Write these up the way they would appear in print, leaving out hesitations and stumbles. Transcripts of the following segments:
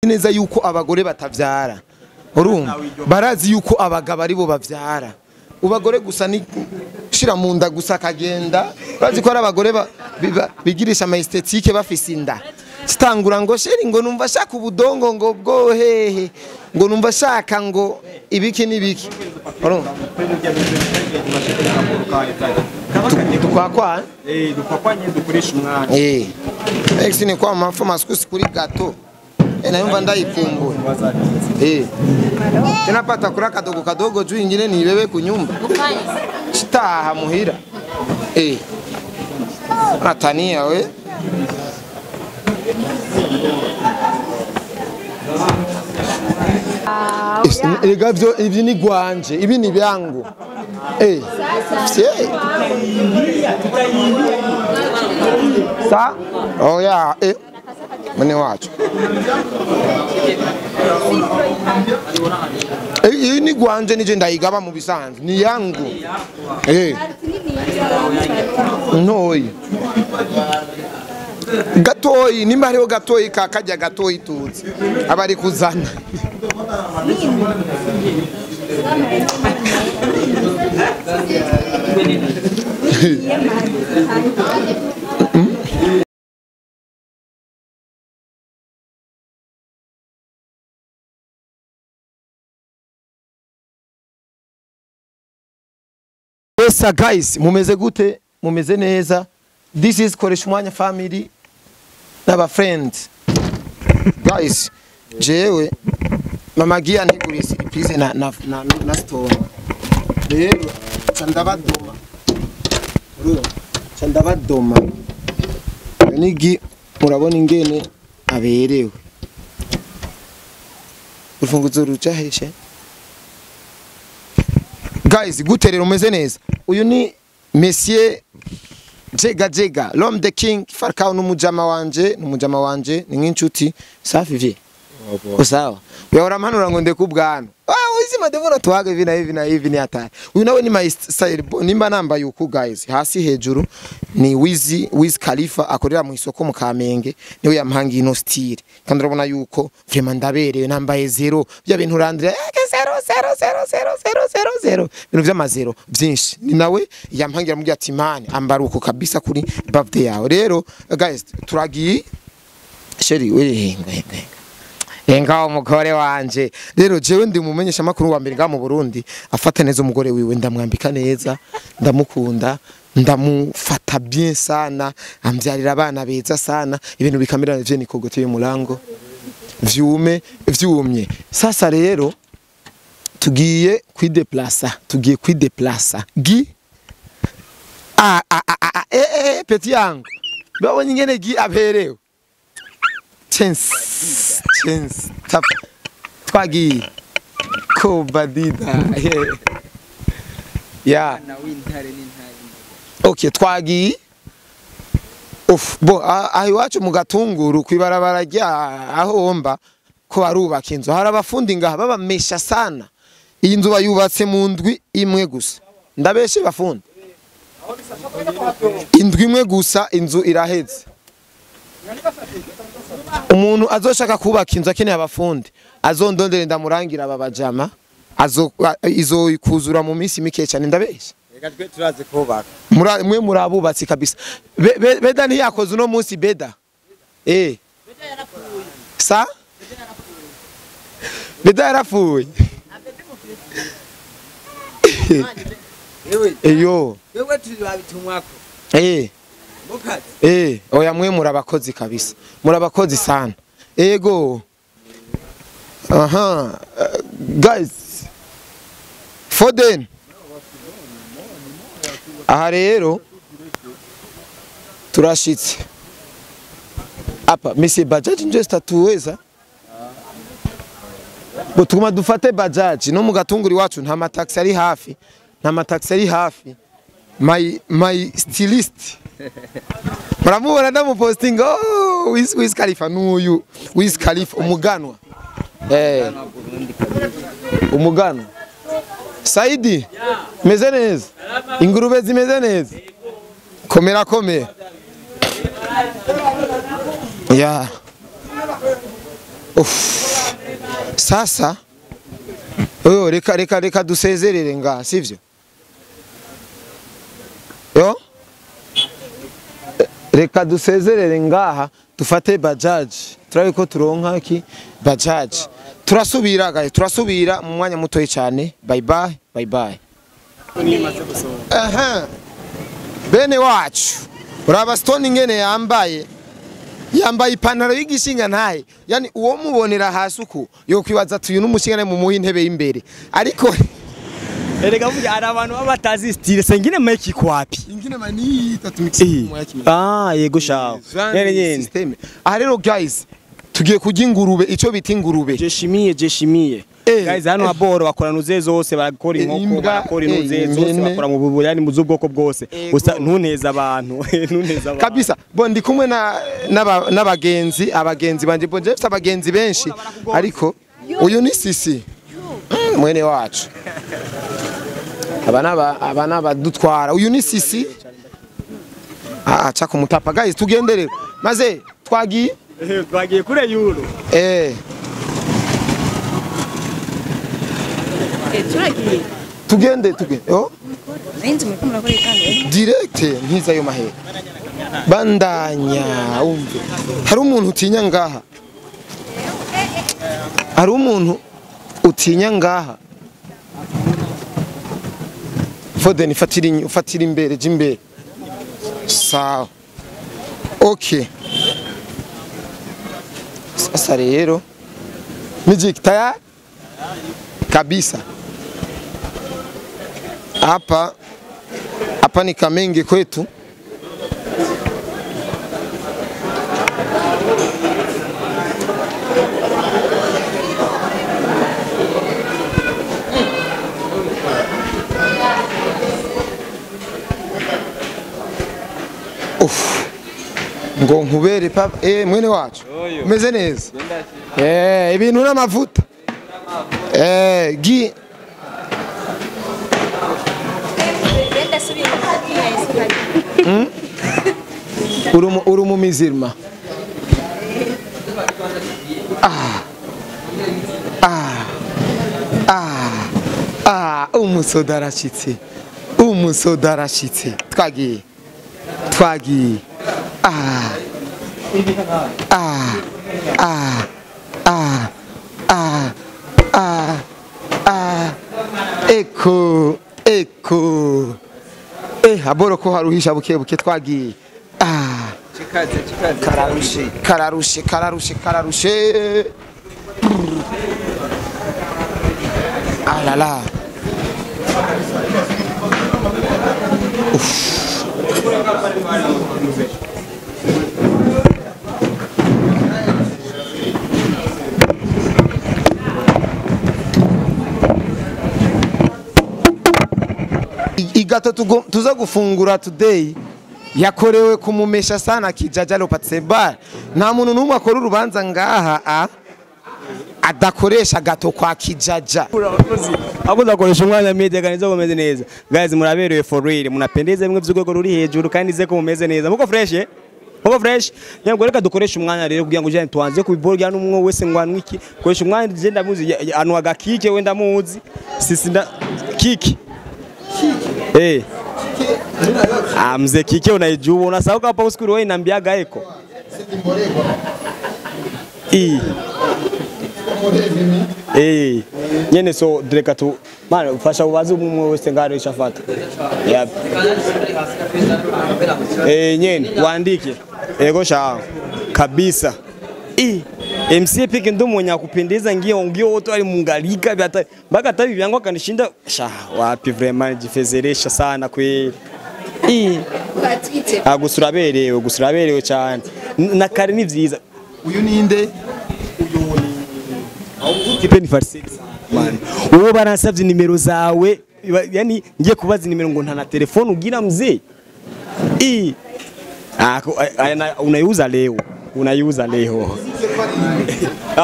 Neza yuko abagore batavyara, urumva barazi yuko abagabo aribo bavyara. Ubagore gusa ni shira mu nda gusa akagenda. Bazi ko ari abagore bigirisha ama esthétique bafise inda. Sitangura ngo chéri, ngo numva shaka ubudongo, ngo bwo hehe, ngo numva shaka ngo ibiki n'ibiki, urumva. Tukwakwa. Eh, dukwakwanye, dukoresha umwanya. Eh, ex ni kwa mafu maskusi kuri gâteau. Eh, nayumva ndayikumbura. Eh, tena pata kura kadogo kadogo juu ingine ni kunyumba chitaha muhira. Eh, natania we. Erega vyo ibi ni gwanje, ibi ni byangu. Eh, sie sa oya, eh, mene wacu. Eh, iyi ni gwanje, nije ndayigaba mu bisanzwe, ni yangu. Eh, ntoyi gatoyi, nimba hariho gatoyi kakajya gatoyi tuzi abari kuzana. Esa guys, mumeze gute? Mumeze neza? This is Koresha Umwanya family n'aba friends. Guys, jewe mama Gia nteguriye surprise na stone. Rero ca ndabadoma. Urumva? Ca ndabadoma. Nigi murabona ingene aberewe. Urufunguzo ruca heshe. Guys, gute rero, umeze neza? Uyu ni Monsieur Jega Jega, l'homme de King Farkao, n'umujama wanje, n'umujama wanje, ni nk'inshuti. Safi vie. Usawa. Uyahora mpanura ngo ndeke ubwanwa. Ah, uzima ndabona twaga hivi na hivi na hivi, ni hatari. Uyu nawe ni my style, nimba nambaye uku guys, hasi hejuru ni Wizi Wiz Khalifa akorera mu isoko mu Kamenge, niwe yampangiye ino style. Kandi urabona yuko vraiment ndaberewe, nambaye zero. Bya bintu urandira zero zero zero zero zero zero zero. Ibintu vy'amazero byinshi. Ni nawe yampangira, mubwira ati: "Man, ambara uko kabisa kuri birthday yawe." Rero guys, turagiye. Chéri, we henga henga. Enga umugore wanje. Rero jewe ndi umumenyesha makuru wa mbere ngaha mu Burundi afata neza umugore wiwe. Ndamwambika neza, ndamukunda, ndamufata bien sana, ambyarira abana beza sana, ibintu bikamera vye nikogoteye mulango vyume vyumye. Sasa rero tugiye kwideplasa, tugiye kwideplasa gi ah ah ah ah, eh eh, petit yangu, babonye ingene gi aberewe. Chance chance tap, twagiye kobadida, yeah. Yeah. Okay, twagiye. Uf, bo aho iwacu mu Gatunguru kwibarabara rya aho mba ko barubaka inzu, hari abafundi ngaha babamesha sana. Iyi nzu bayubatse mu ndwi imwe gusa. Ndabeshe bafundi? Indwi imwe gusa inzu iraheze. Umuntu azoshaka kubaka inzu akeneye abafundi azondondere, ndamurangira aba bajama, azo izo kuzura mu minsi mike cyane. Ndabeshe? Reka twe turazi kubaka. Mwe muri abubatsi kabisa. Beda ntiyakoze uno munsi beda. Eh. Sa? Beda yarapfuye. Ewe. Eyo. Wewe turi babitumwako. Eh. Mukazi. Eh, oya, mwe muri abakozi kabisa. Muri abakozi sana. Ego. Aha, guys. Foden. Aha rero turashitse. Apa, Monsieur Bajaji nje statuweza. Bo tuguma dufate bajaji no mu Gatunguri wacu nta mataxi ari hafi. Nta mataxi ari hafi. My stylist. Muramubona ndamupostinga, oh, Wiz Wiz Khalifa nuyu. Wiz Khalifa umuganwa. Eh. Umuganwa. Saidi, meze neza. Ingurube zimeze neza. Komera komera. Ya. Uff. Sasa oyo reka dusezerere nga sivyo? Yo reka dusezerere ngaha tufate bajaji turabe ko turonka ki bajaji. Turasubira gaye, turasubira mu mwanya mutoyi cyane. Bye bye bye bye. Aha bene wacu uraba Stone ingene yambaye ipantaro y'igishinga ntaye, yani uwo mubonera hasi uko yokwibaza ati uyu n'umushinga mu muhe intebe y'imbere, ariko erega vuga ari abantu batazi style sengine make kwapi ingine mani tatumikisi ah yego shawo nyene nyene system. Aha rero guys tugiye kurya ingurube, ico bita ingurube. Jeshimiye guys hano aboro bakora nuze zose, barakora inkoko, barakora inuze zose, bakora mu bubuyani mu z'ubwoko bwose. Gusa ntuneza abantu ntuneza abantu kabisa. Bo ndi kumwe na n'abagenzi, abagenzi banje bo mfite abagenzi benshi, ariko uyu ni Sisi mwene wacu. Aba naba dutwara. Uyu ni Sisi aca kumutapa. Guys tugendere maze twagiye twagiye kure yuro turagiye tugende oh nzi muri kumura kuri kandi direct ntiza yo mahera bandanya umve. Hari umuntu utinya ngaha, hari umuntu utinya ngaha. Foden fatira imbere jimbere. Sawa okay. Sasa rero Magic tayari kabisa. Hapa ni Kamenge kwetu. Uf. Ngo nkubere papa mwene wacu umeze neza ibintu n'amavuta gi uri mu mizirma. Umusoda arashitse twagiye eko aboro ko haruhisha buke buke twagiye. Kararushe alala. Uff. Igato tuza gufungura today yakorewe kumumesha sana Kijaja Lopatseba. Nta muntu numwe akora urubanza ngaha adakoresha gato kwa Kijaja. Abo ndakoresha umwanya media kandi mumeze neza. Guys muraberewe for real, munapendeza bimwe by'urwego ruri hejuru kandi nizeko mumeze neza. Muko fresh Muko fresh. Nyamgo reka dukoresha umwanya rero kugira ngo jane tuanze kubiborya n'umwe wese ngwanwe iki. Koresha umwanya je ndamuzi anwa gakike wenda muzi. Sisi nda kiki. Mzee kike unaijua unasahau hapa usiku wewe inambiaga eko. Nyene so reka tu mana ufasha ubaze umwe wese ngaro ishafata. Yep. Nyene waandike. Ego sha kabisa. MC Piki ndo mwenye kupendeza ngio wote wali mungalika hata mpaka tabi vyangu akanishinda sha wapi vraiment jifezeresha sana kweli. Gusuraberewe cyane na kare ni vyiza. Uyu ninde? Uyu ni Tipe ni farsi man. Uwo baransavye nimero zawe yani ngiye kubaza nimero ngo nta na telefone ugira mzee. Unaiuza leo. Unaiuza leo.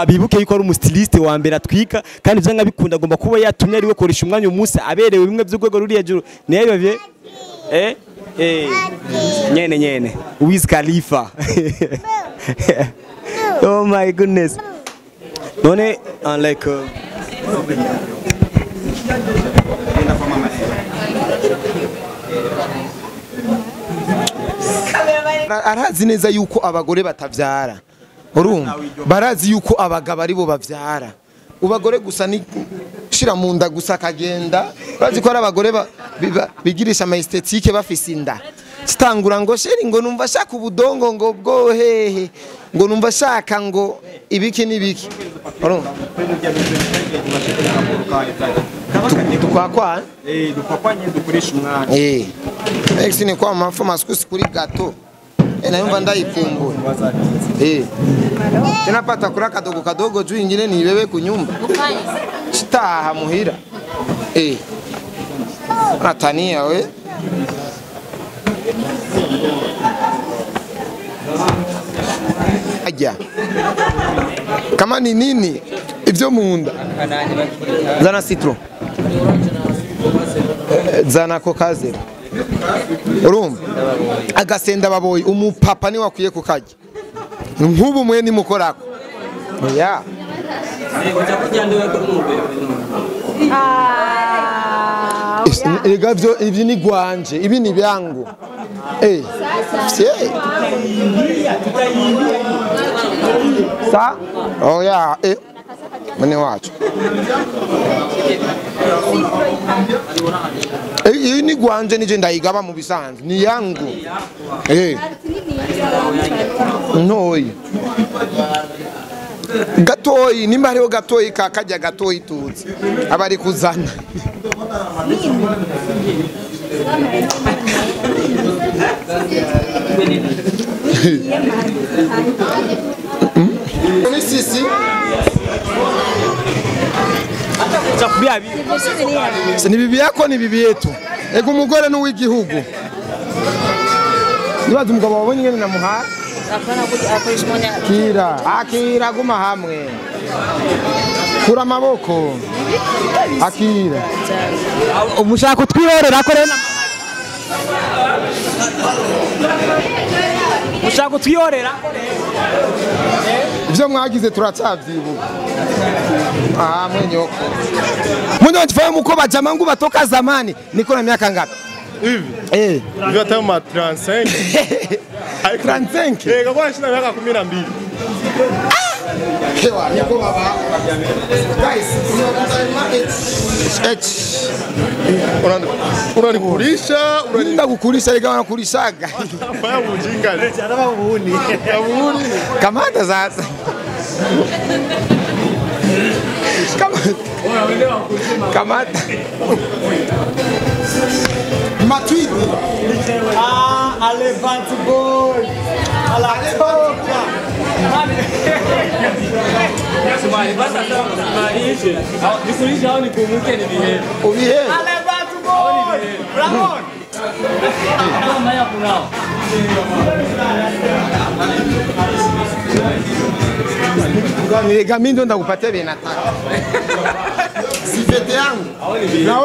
Bibuke yuko ari umustyliste wa mbere atwika kandi vyanga bikunda agomba kuba yatumye ari we koresha umwanya umunsi aberewe bimwe by'urwego ruri hejuru. Niyo bavye nyene Wiz Khalifa. Oh my goodness. None like Arazi neza yuko abagore batavyara. Urumva barazi yuko abagabo ari bo bavyara. Ubagore gusa ni shira mu nda gusa kagenda. Bazi ko ari abagore bigirisha ama esthétique bafise inda. Sitangura ngo sheri ngo numva shaka ubudongo ngo bwo hehe ngo numva shaka ngo ibiki nibiki. Urumva tukwakwa dukwakwa dukoresha umwana. Ex ni kwa mafu masikusi kuri gato. Nayumva ndayikumbura. Tena pata kura kadogo kadogo juu ingine ni wewe kunyumba. Chitaha muhira. Natania we. Aja. Kama ni nini ivyo munda. Zana citron. Zana coca zero. Urumva agasenda baboyi umupapa ni wakwiye kukarya nkubu mwe ni mukorako oya ega vyo ibi ni gwanje ibi ni byangu sa oya mene wacu iyi ni gwanje nije ndayigaba mu bisanzwe ni yangu ntoyi gatoyi nimba hariho gatoyi kakajya gatoyi tuzi abari kuzana ni sisi ni bibi yako ni bibi yetu. Ego umugore ni uw'igihugu. Nibaza umugabo wabonye ngene namuha. Kira, akira guma hamwe. Kura amaboko. Akira. Umushaka twihorera ko rero. Mushaka twihorera. Ivyo mwagize turacyavyibuka. Mwenyoko. Mwenye mfahamu uko bajamangu batoka zamani. Niko na miaka ngapi? Hivi. Hivi hata ma 35. 35. Kwa shina miaka 12. Hewa niko baba. Guys, H. Unanikulisha, unanikulisha ikawa nakulishaga. Fanya ujinga. Muhuni. Kamata sasa. Kamata. Matuidi. Alevante boy. Ala toka. Alevante boy. Ramon. Nirega mimi ndo ndakupatia vile nataka. Si fete yangu. Na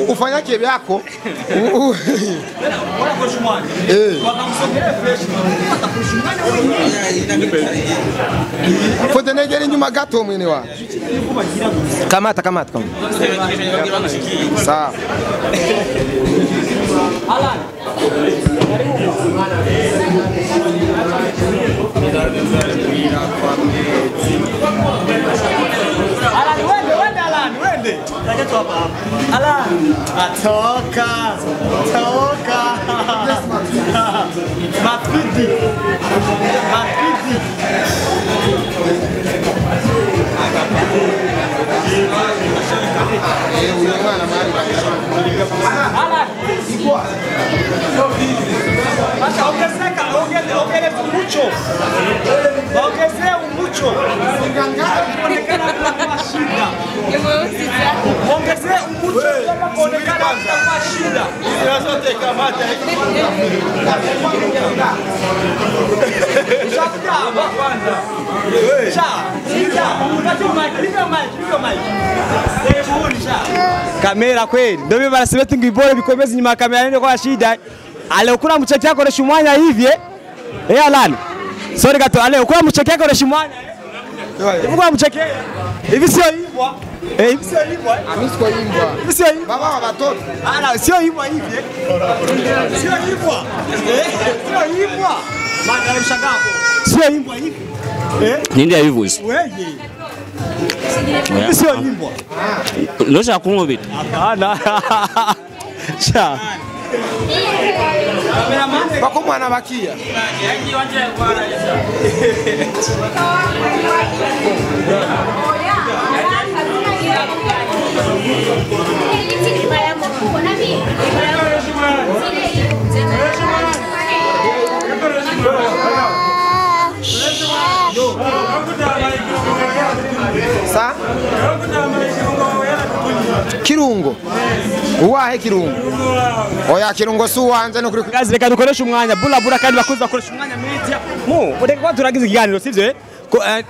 ufanyake vyako. Fote negeri nyuma gato mwene wa. Kamata kamata kamata. Sawa. Alan. Alan, wende, wende Alan, wende. Alan, atoka, toka. Matuidi. Matuidi. Alan. Ongezeka, ongeze mucho. Ongeze mucho. Kuonekana kwa shida. Ongeze mucho kuonekana kwa shida. Kamera kweli. Ndio barasema tungibore bikomeze nyuma kamera ndio kwa shida. Ale ukura mcheki yako reshu mwanya hivi eh? Alan. Sorry gato, ale ukura mcheki yako reshu mwanya. Ukura mcheki. Hivi sio imbwa. Eh, hivi sio imbwa. Mimi siko imbwa. Hivi sio imbwa. Baba wa watoto. Ala, sio imbwa hivi. Sio imbwa. Sio imbwa. Maana mshangaa hapo. Sio imbwa hivi. Eh? Ninde yabivuze? Wewe. Hivi sio imbwa. Ndosha kunkubita. Hapana. Cha. Bako mwana bakia. Sa? Kirungo. Uwahe kirungo? Oya kirungo si uwanje no kuri. Guys, reka dukoreshe umwanya bula bula kandi bakuzi bakoresha umwanya media. Mu, reka kwa turagize ikiganiro sivyo?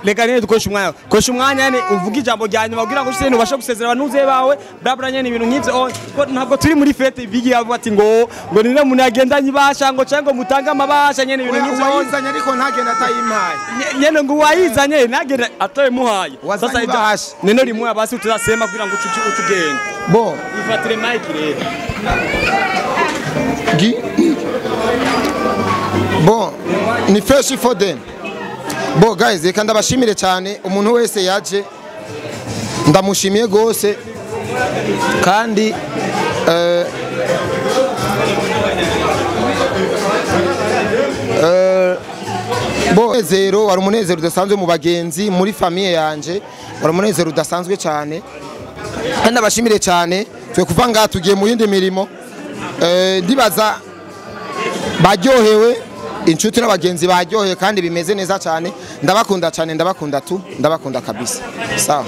Reka nyene dukoreshe umwanya. Koresha umwanya yani uvuga ijambo rya nyuma kugira ngo ushire ubashe gusezera abantuze bawe bla bla nyene ibintu nk'ivyo. Ntabwo turi muri fete bigi yavuga ati ngo nire umuntu yagendanye ibasha ngo cyangwa mutange amabasha nyene ibintu nk'ivyo. Uwayizanye ariko ntagenda atayimpaye. Nyene ngo uwayizanye ntagenda atayimuhaye. Sasa ibasha. Neno rimwe basi utazasema kugira ngo ucugende. Bo, ifatire mic rero. Bon, ni fresh for them. Bo guys, reka ndabashimire cyane umuntu wese yaje ndamushimiye gose kandi bo zero wari umunezero udasanzwe mu bagenzi muri famille yanje wari umunezero udasanzwe cyane kandi ndabashimire cyane twe kuva ngaha tugiye mu yindi mirimo ndibaza baryohewe inshuti n'abagenzi baryohewe kandi bimeze neza cyane ndabakunda cyane ndabakunda tu ndabakunda kabisa sawa.